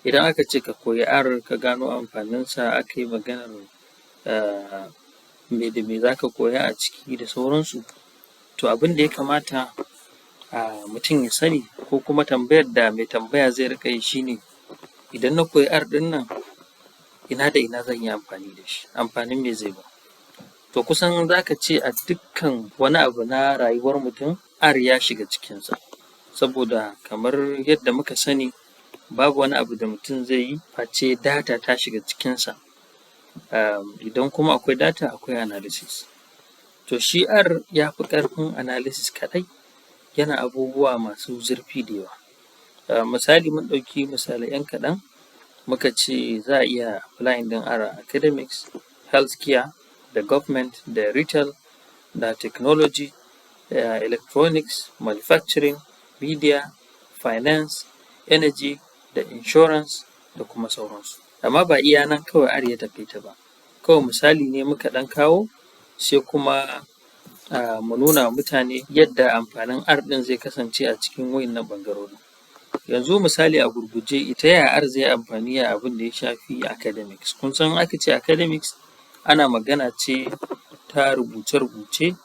Idan aka ce ka koyi R, ka gano amfaninsa, aka yi maganar me da me za ka koya a ciki da sauransu. To, abin da ya kamata mutum ya sani, ko kuma tambayar da mai tambaya zai riƙa yi, shi ne: idan na koyi R ɗin nan, ina da ina zan yi amfani da shi, amfanin me zai min? To, kusan za ka ce a dukkan wani abu na rayuwar mutum R ya shiga cikinsa, saboda kamar yadda muka sani, babu wani abu da mutum zai yi face data ta shiga cikinsa. Idan kuma akwai data, akwai analysis. To, shi R ya fi ƙarfin analysis kaɗai, yana abubuwa masu zurfi da yawa. Misali, mun ɗauki misalai ‘yan kaɗan, muka ce za a iya applying ɗin R a academics, health care, da government, da retail, da technology, electronics, manufacturing, media, finance, energy, da insurance, da kuma sauransu. Amma ba iya nan kawai R ya taƙaita ba, kawai misali ne muka ɗan kawo, sai kuma mu nuna wa mutane yadda amfanin R ɗin zai kasance a cikin wa'innan ɓangarorin. Yanzu misali, a gurguje, ta yaya R zai yi amfani a abin da ya shafi academics? Kun san in aka ce academics, ana magana ce ta rubuce-rubuce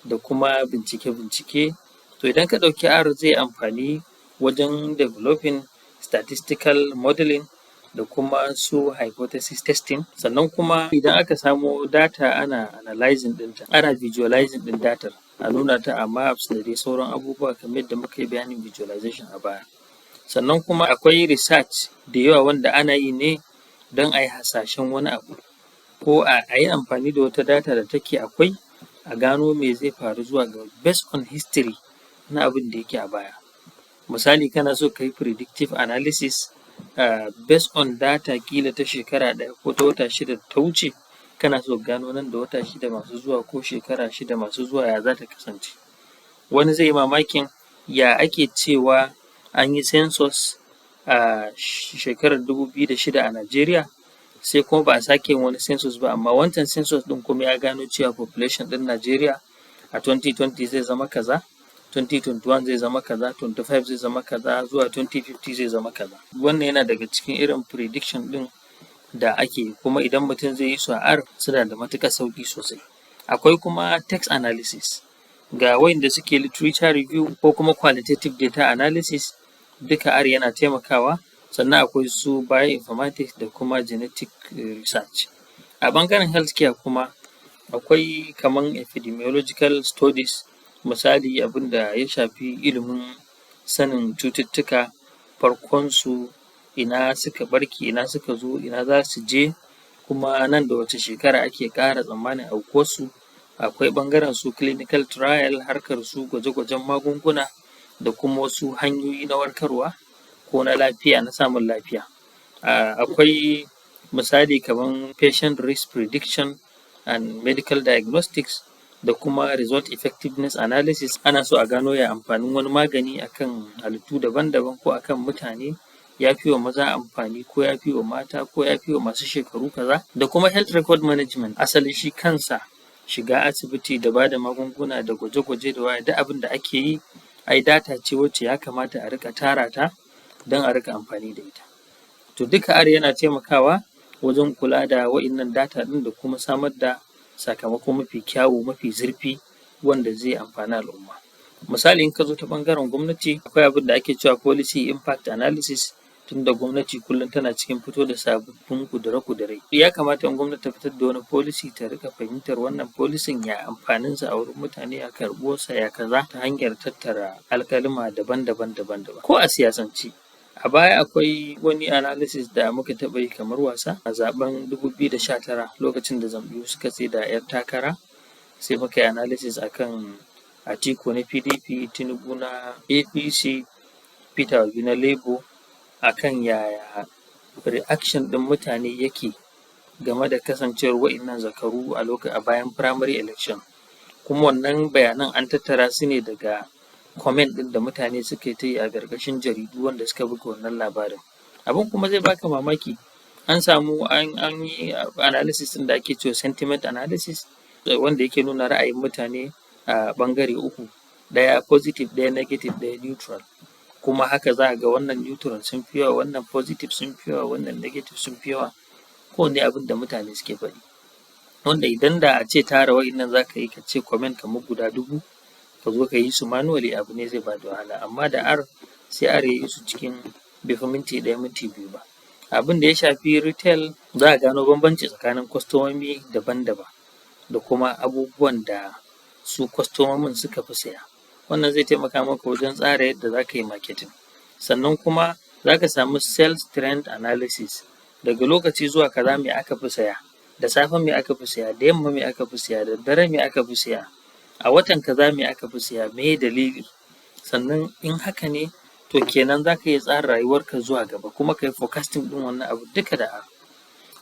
da kuma bincike-bincike. To, idan ka ɗauki R, zai yi amfani wajen developing statistical modeling da kuma su hypothesis testing. Sannan kuma idan aka samo data, ana analyzing ɗinta, ana visualizing ɗin datar, a nuna ta a maps da dai sauran abubuwa, kamar yadda muka yi bayanin visualization a baya. Sannan kuma akwai research da yawa wanda ana yi ne don a yi hasashen wani abu, ko a yi amfani da wata data da take akwai, a gano me zai faru zuwa gaba based on history na abin da yake a baya. Misali, kana so ka yi predictive analysis based on data ƙila ta shekara ɗaya ko ta wata 6 da ta wuce, kana so ka gano nan da wata 6 masu zuwa ko shekara 6 masu zuwa ya za ta kasance. Wani zai yi mamakin ya ake cewa an yi census a shekarar 2006 a Najeriya, sai kuma ba a sake yin wani census ba, amma wancan census ɗin kuma ya gano cewa population ɗin Najeriya a 2020 zai zama kaza, 2021 zai zama kaza, 25 zai zama kaza, zuwa 2050 zai zama kaza. Wannan yana daga cikin irin prediction ɗin da ake yi, kuma idan mutum zai yi su a R, suna da matuƙar sauƙi sosai. Akwai kuma text analysis ga wa'inda suke literature review ko kuma qualitative data analysis, duka R yana taimakawa. Sannan akwai su bioinformatics da kuma genetic research. A ɓangaren health care kuma, akwai kaman epidemiological studies, misali abin da ya shafi ilimin sanin cututtuka, farkonsu, ina suka ɓarke, ina suka zo, ina za su je, kuma nan da wace shekara ake ƙara tsammanin aukuwarsu. Akwai ɓangaren su clinical trial, harkar su gwaje-gwajen magunguna da kuma wasu hanyoyi na warkarwa ko na lafiya, na samun lafiya. Akwai misali kaman patient risk prediction and medical diagnostics da kuma result effectiveness analysis. Ana so a gano ya amfanin wani magani a kan halittu daban-daban ko a kan mutane, ya fi wa maza amfani ko ya fi wa mata ko ya fi wa masu shekaru kaza. Da kuma health record management, asali shi kansa shiga asibiti da ba da magunguna da gwaje-gwaje da waye, duk abin da ake yi, ai data ce wacce ya kamata a riƙa tara ta don a riƙa amfani da ita. To, duka R yana taimakawa wajen kula da wa'innan data ɗin da kuma samar da sakamako mafi kyawu, mafi zurfi, wanda zai amfani al'umma. Misali, in ka zo ta ɓangaren gwamnati, akwai abin da ake cewa policy impact analysis, tunda gwamnati kullum tana cikin fito da sababbin ƙudure-ƙudure. Ya kamata in gwamnati ta fitar da wani policy, ta riƙa fahimtar wannan policyn, ya amfaninsa a wurin mutane, ya karɓuwarsa, ya kaza, ta hanyar tattara alƙaluma daban-daban daban-daban. Ko a siyasance, a baya akwai wani analysis da muka taɓa yi kamar wasa a zaɓen 2019, lokacin da jam'iyyu suka tsaida ‘yan takara, sai muka yi analysis a kan Atiku na PDP, Tinubu na APC, Peter Obi na Labour, a kan yaya reaction ɗin mutane yake game da kasancewar wa'innan zakaru a bayan primary election. Kuma wannan bayanan an tattara su ne daga comment ɗin da mutane suka yi ta yi a ƙarƙashin jaridu wanda suka buga wannan labarin. Abin kuma zai baka mamaki, an samu an yi analysis ɗin da ake cewa sentiment analysis, wanda yake nuna ra'ayin mutane a ɓangare uku: ɗaya positive, ɗaya negative, ɗaya neutral. Kuma haka za ka ga wannan neutral sun fi yawa, wannan positive sun fi yawa, wannan negative sun fi yawa, kowanne abin da mutane suke faɗi. Wanda idan da a ce tara wa'innan za ka yi, ka ce comment kamar guda 1000, ka zo ka yi su manually, abu ne zai ba da wahala, amma da R, sai R ya yi su cikin bai fi minti 1, minti 2 ba. Abin da ya shafi retail, za a gano bambanci tsakanin kwastomomi daban-daban da kuma abubuwan da su kwastomomin suka fi saya. Wannan zai taimaka maka wajen tsara yadda za ka yi marketing. Sannan kuma za ka samu sales trend analysis: daga lokaci zuwa kaza me aka fi saya, da safe me aka fi saya, da yamma me aka fi saya, da daddare me aka fi saya, a watan kaza me aka fi saya, meye dalili? Sannan in haka ne, to kenan za ka iya tsara rayuwarka zuwa gaba kuma ka yi forecasting ɗin wannan abu duka da R.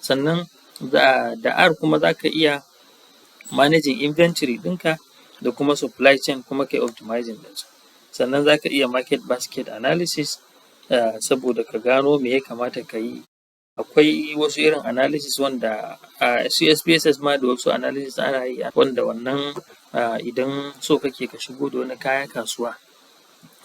Sannan da R kuma za ka iya managing inventory ɗinka da kuma supply chain, kuma ka yi optimizing ɗinsa. Sannan za ka iya market basket analysis saboda ka gano me ya kamata ka yi. Akwai wasu irin analysis wanda su SPSS ma da wasu analysis ana yi, wanda wannan idan so kake ka shigo da wani kaya kasuwa,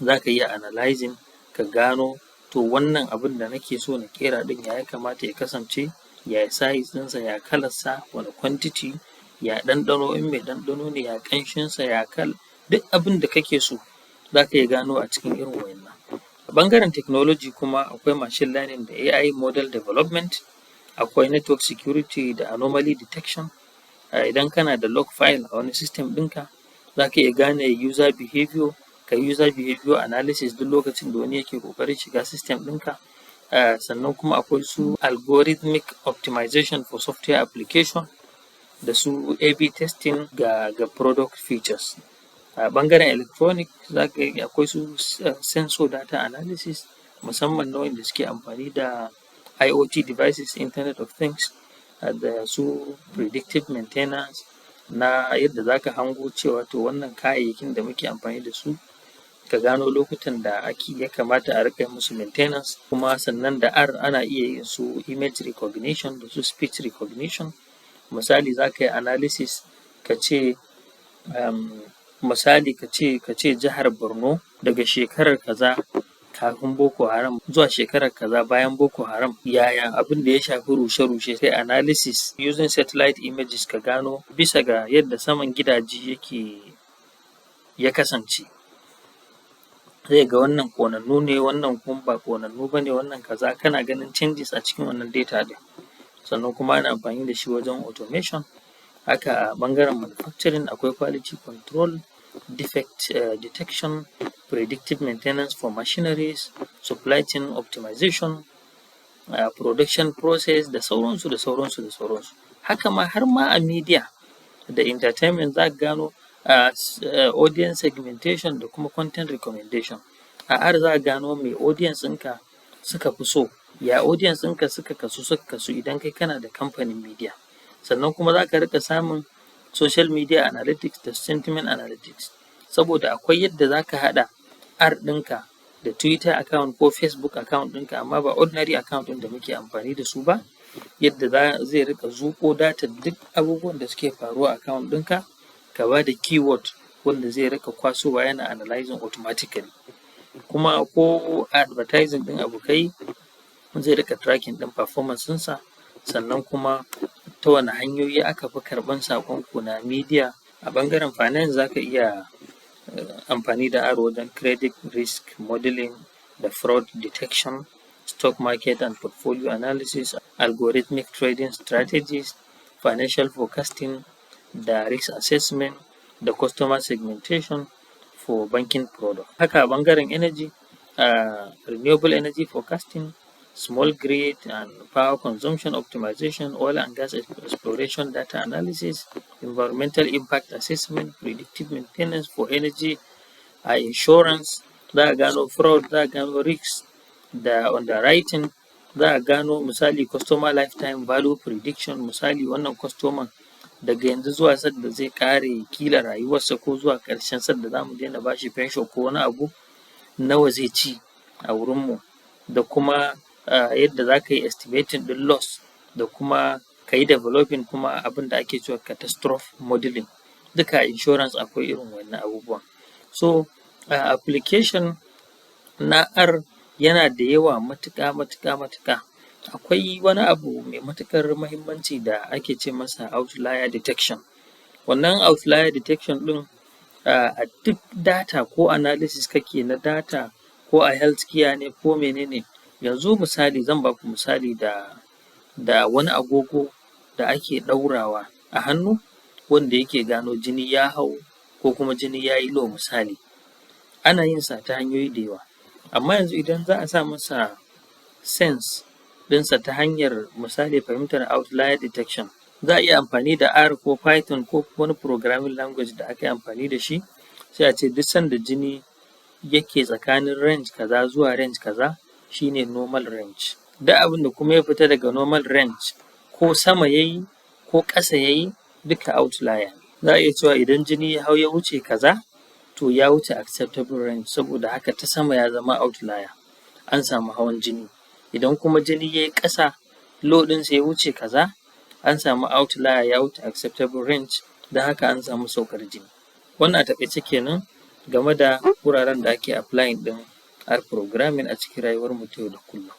za ka iya analyzing ka gano, to wannan abun da nake so na ƙera ɗin, ya ya kamata ya kasance, ya size ɗinsa, ya kalarsa, wane quantity, ya ɗanɗano in mai ɗanɗano ne, ya ƙanshinsa, ya kala, duk abin da kake so za ka iya gano a cikin irin wa'innan. A ɓangaren technology kuma akwai machine learning da AI model development, akwai network security da anomaly detection. Idan kana da log file a wani system ɗinka, za ka iya gane user behavior, ka yi user behavior analysis duk lokacin da wani yake ƙoƙarin shiga system ɗinka. Sannan kuma akwai su algorithmic optimization for software application da su A/B testing ga product features. A ɓangaren electronic za ka ga akwai su sensor data analysis, musamman na wa'inda suke amfani da IoT devices, internet of things, da su predictive maintenance na yadda za ka hango cewa to wannan kayayyakin da muke amfani da su, ka gano lokutan da ake ya kamata a riƙa musu maintenance. Kuma sannan da R ana iya yin su image recognition da su speech recognition. Misali, za ka yi analysis ka ce, misali ka ce jihar Borno daga shekarar kaza kafin Boko Haram zuwa shekarar kaza bayan Boko Haram, yaya abin da ya shafi rushe-rushe? Sai analysis using satellite images, ka gano bisa ga yadda saman gidaje yake ya kasance. Zai ga wannan ƙonannu ne, wannan kuma ba ƙonannu ba ne, wannan kaza, kana ganin changes a cikin wannan data ɗin. Sannan kuma ana amfani da shi wajen automation. Haka a ɓangaren manufacturing akwai quality control, defect detection, predictive maintenance for machineries, supply chain optimization, production process, da sauransu da sauransu da sauransu. Haka ma har ma a media da entertainment za ka gano audience segmentation da kuma content recommendation. A R za ka gano me audience ɗinka suka fi so, ya audience ɗinka suka kasu idan kai kana da kamfanin media. Sannan kuma za ka riƙa samun social media analytics da sentiment analytics, saboda akwai yadda za ka haɗa R ɗinka da Twitter account ko Facebook account ɗinka, amma ba ordinary account ɗin da muke amfani da su ba, yadda zai riƙa zuƙo datan duk abubuwan da suke faruwa a account ɗinka, ka ba da keyword wanda zai riƙa kwasowa yana analyzing automatically. Kuma ko advertising ɗin abu ka yi, zai riƙa tracking ɗin performance ɗinsa. Sannan kuma ta wane hanyoyi aka fi karɓan saƙonku na media. A ɓangaren finance za ka iya amfani da R wajen credit risk modeling da fraud detection, stock market and portfolio analysis, algorithmic trading strategies, financial forecasting da risk assessment da customer segmentation for banking product. Haka a ɓangaren energy, renewable energy forecasting, small grid and power consumption optimization, oil and gas exploration data analysis, environmental impact assessment, predictive maintenance for energy, a insurance za a gano fraud, za a gano risk da underwriting, za a gano misali customer lifetime value prediction, misali wannan customer daga yanzu zuwa sadda zai ƙare ƙila rayuwarsa ko zuwa ƙarshen sadda za mu daina ba shi pension ko wani abu, nawa zai ci a wurinmu, da kuma yadda za ka yi estimating ɗin loss, da kuma ka yi developing kuma abin da ake cewa catastrophe modeling. Duka a insurance akwai irin wannan abubuwan. So application na R yana da yawa matuƙa matuƙa matuƙa. Akwai wani abu mai matuƙar muhimmanci da ake ce masa outlier detection. Wannan outlier detection ɗin a duk data ko analysis kake na data ko a health care ne ko mene ne. Yanzu misali, zan ba ku misali da wani agogo da ake ɗaurawa a hannu wanda yake gano jini ya hau ko kuma jini ya yi low misali. Ana yin sa ta hanyoyi da yawa, amma yanzu idan za a sa masa sense ɗinsa ta hanyar misali fahimtar outlier detection, za a iya amfani da R ko Python ko wani programming language da aka yi amfani da shi, sai a ce duk sanda jini yake tsakanin range kaza zuwa range kaza shi ne normal range. Duk abin da kuma ya fita daga normal range, ko sama ya yi ko ƙasa ya yi, duka outlier ne. Za a iya cewa idan jini ya hau ya wuce kaza, to ya wuce acceptable range, saboda haka ta sama ya zama outlier, an samu hawan jini. Idan kuma jini ya yi ƙasa, low ɗinsa ya wuce kaza, an samu outlier, ya wuce acceptable range, don haka an samu saukar jini. Wannan a taƙaice kenan game da wuraren da ake applying ɗin R programming a cikin rayuwarmu ta yau da kullum.